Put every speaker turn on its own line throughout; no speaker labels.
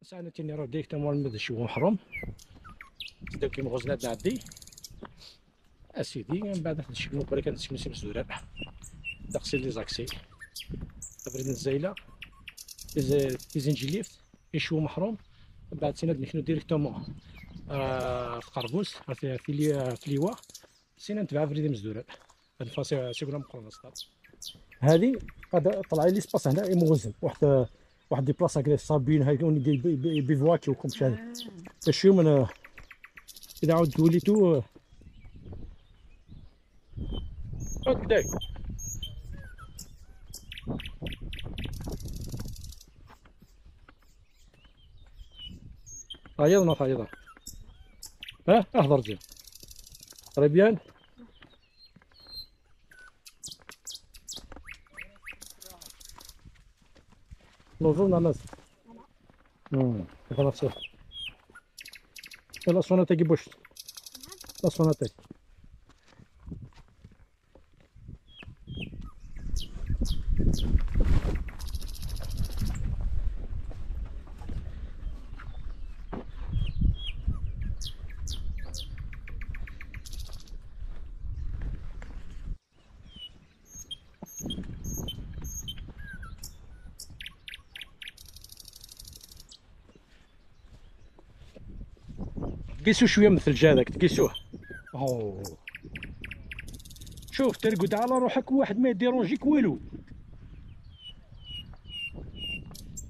ساعة تاني راه directement المد شو محروم تبداو كيما غزلات نعدي اسيدي. من بعد نشكلو بريك نسكنو سي مسدورة تغسل les accès بريد الزايله تيزنجليفت يشو محروم. من بعد سينا نكنو directement في قربوس في ليوا سينا نتبع بريد مسدورة. هاد الفاصي سيكون مقرن هادي قاد طلع لي l'espace هنا مغزل واحد des places هكذا صابين هاي دي bivouac وكم شي هذا شو من اذا عاود وليتو هكذاك. عيط ما تعيط ها اهضر زين très bien. نوزو ناس خلاص يلا صوناتك بوش لا صوناتك. تقيسو شوية من الثلج هذاك تقيسوه. أوه. شوف ترقد على روحك واحد ما يديرونجيك والو.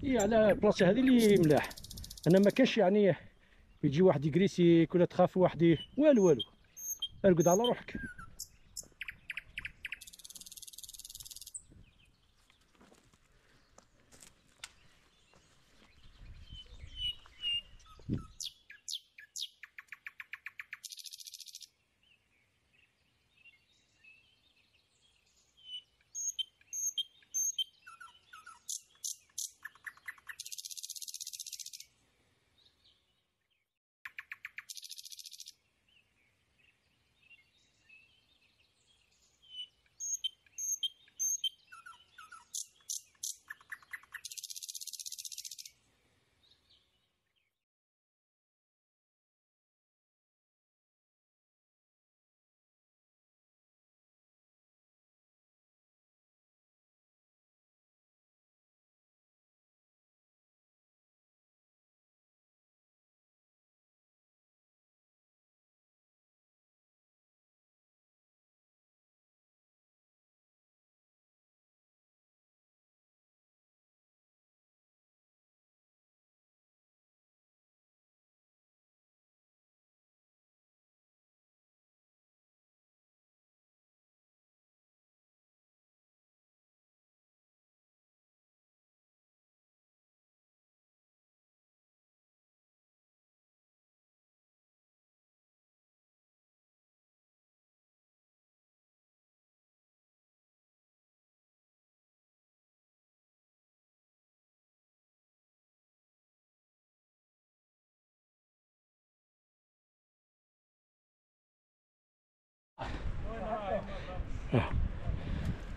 إي على البلاصة هذه اللي ملاح. انا ما كاش يعني يجي واحد يكريسيك ولا تخاف واحد والو والو. ارقد على روحك.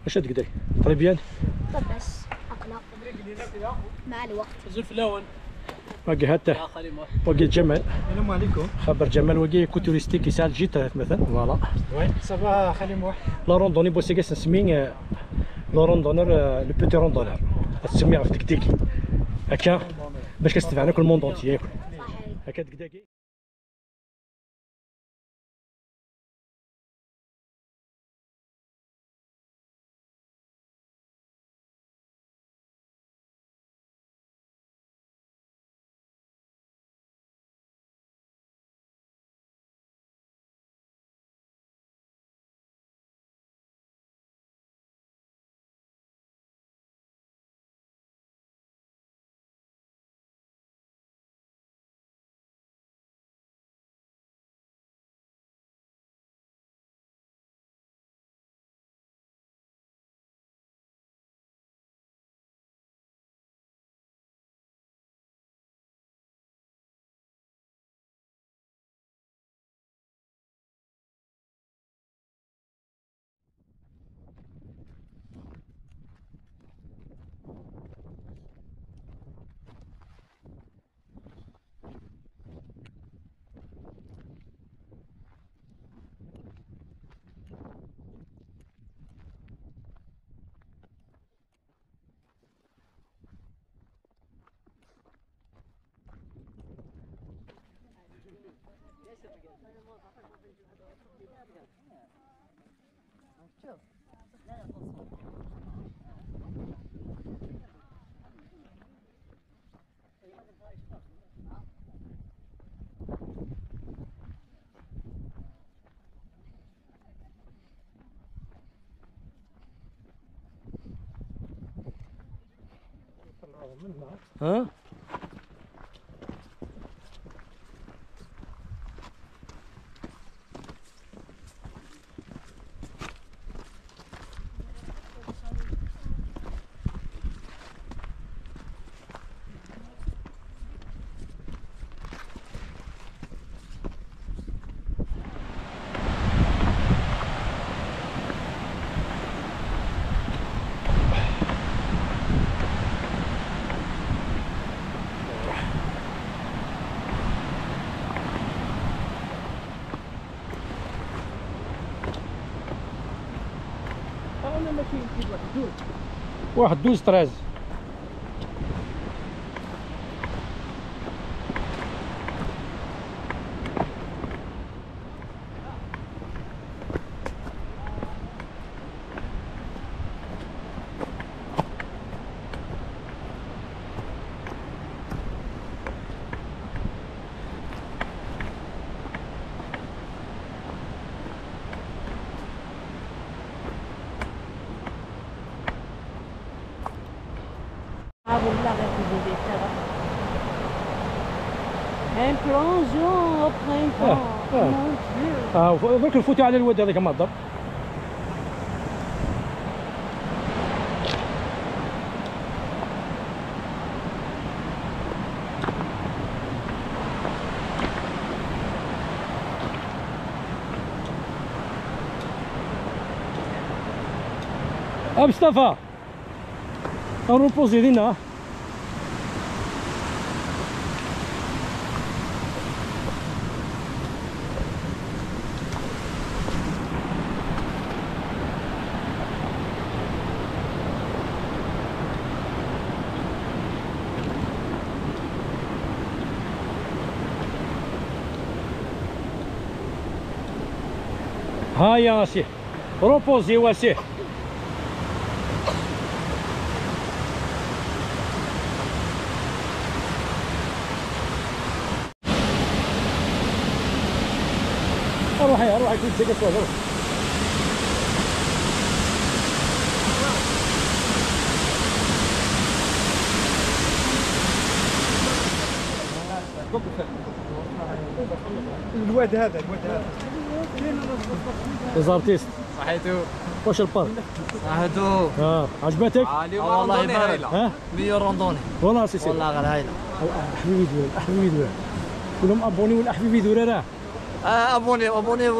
واش هاد كدا très bien؟
بس اقلق مع الوقت.
زلفلاون
باقي هاته باقي جمال.
السلام عليكم.
خبر جمال وقي écotouristique يسال جيت مثلا voilà.
oui ça va خالي موح.
la randonnée بوسيكاس نسمي le randonneur le petit randonneur تسميها في دكديكي هكا باش كتستفع على كل monde entier هكا دكداكي. ها؟ واحد 12 13.
Un plongeon au printemps. Mon Dieu.
درك نفوتوا على الواد هذاك المضرب. مصطفى نروبوزي دينا. هيا سي روبوزي واسي. روحي روحي كل شيء كسوة روح.
الواد هذا الواد هذا
les artistes.
صحيتو.
واش ال parc؟
صحيتو.
عجبتك؟
والله هايلة. meilleure randonnée.
والله سي سي.
والله غير هايلة.
حبيبي دوران حبيبي دوران. كلهم abonnez والحبيبي دوران.
abonnez abonnez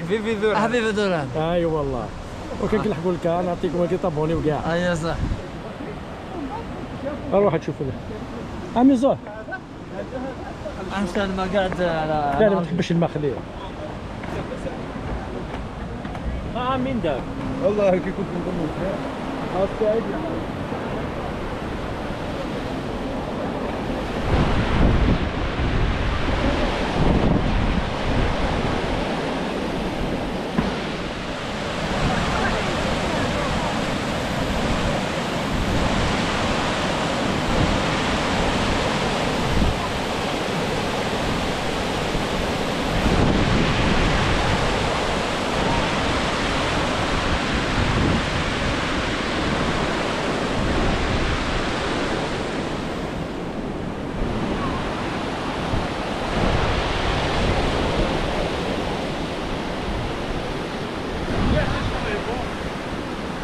حبيبي دوران. حبيبي دوران.
اي والله. وكان كنلحقوا لك نعطيكم كي t'abonner وكاع.
اي صح.
روح تشوفوا عمي زهر.
احسن ما قاعد على
لا لا ما تحبش الماء خليه. مين داك؟
والله كي كنت نظن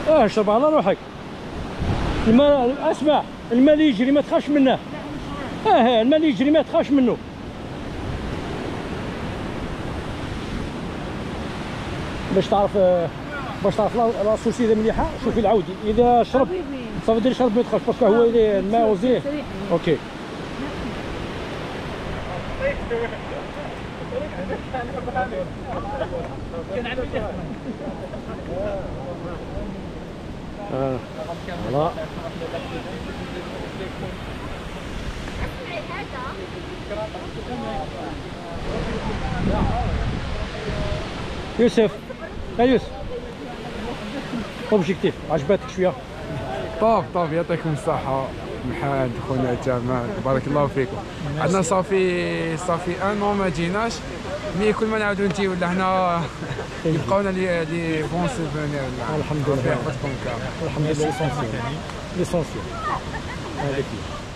اشرب على روحك. الماء اسمع، الماء اللي يجري ما تخافش منه. الماء اللي يجري ما تخافش منه. باش تعرف la source اذا مليحة شوفي العود اذا شرب صافي دير شرب ما تخافش parce que هو الماء وزيه. OK voilà. يوسف، يا يوسف، objectif عجبتك شويه؟
top top، يعطيكم الصحة محمد خونا جمال، بارك الله فيكم. عندنا ça fait un an ما جيناش، mais كل ما نعاودو نجيو لهنا يبقاونا les bons souvenirs.
الحمد لله.
ربي يحفظكم كامل.
الحمد لله، l'essentiel l'essentiel هذيك هي.